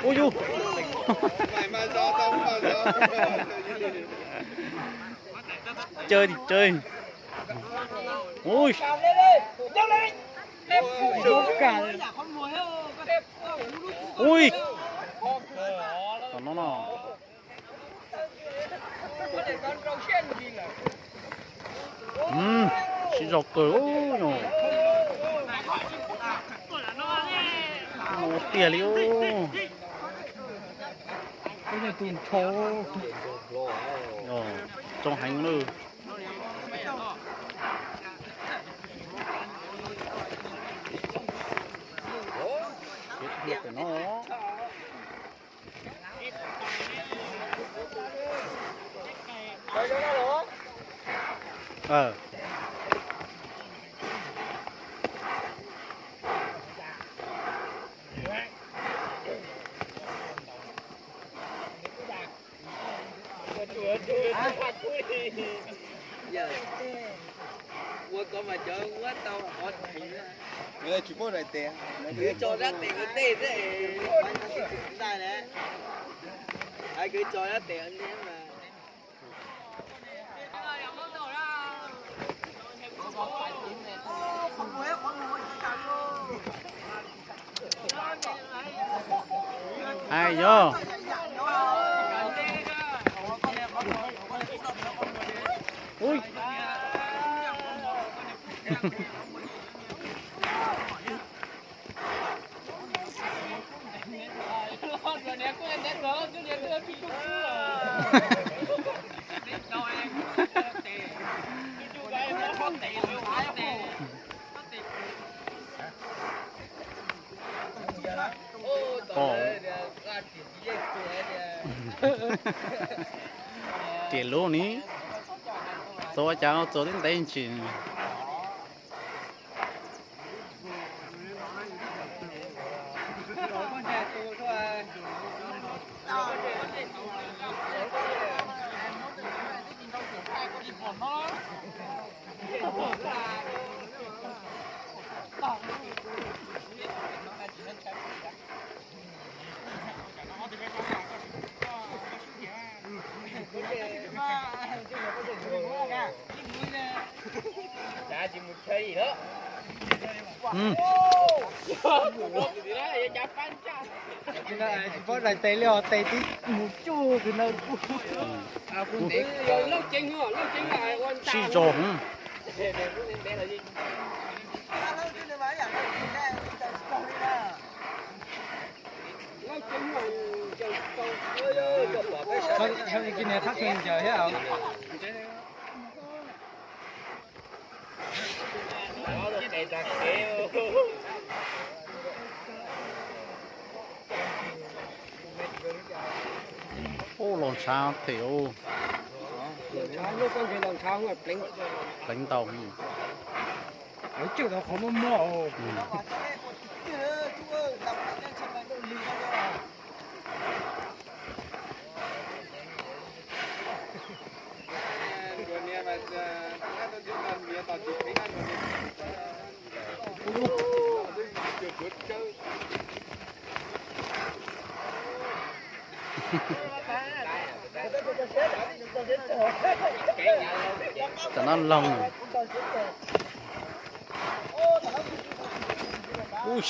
Ui yus. Chơi thì chơi. Ui. Ui. Còn nó nó. Sib zog kawg ub no. No tiag li ub. Tus ntsho. Tsoom heev lawm. Tiag no. Ua ko mas cov muab tau qhov theem. Kwv tso rab tes ua ntej xwb, ntai na. Kwv tso rab tes ua ntej mas. Ai yog. Ui. Tos. Riam lub ni, txua cas txua tib ntev ntsis. Tsis paub dais tes li os, tes tib mus tsuj tus na. Sib zog. Thab kis niag thab kis ncaws thiab. Ub, los ntshav them. Pleev ntau. Tam no loog. Ui.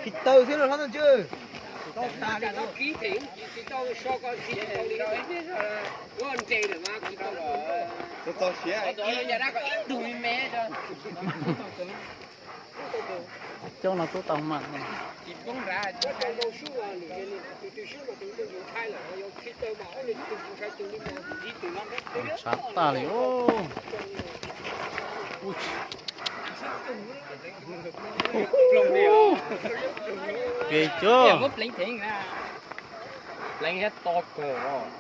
Kis taw thiab los hlob ntawm ntswg. Tau kis theem tsis tau so ko tsis tau li. Ua nres lawm mas kis tau. Tau siav ib tug me me. Coob no tub tau mas. Tshav tag li. Ke cog. Pleev thiab to kawg os.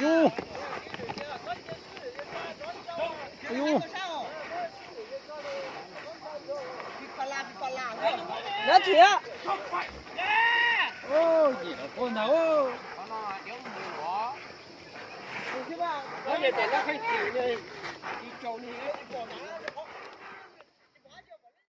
Yus. Yus. Nab thiab. Nyiam los koj ntag. Tus thiab mas, tus thiab mas.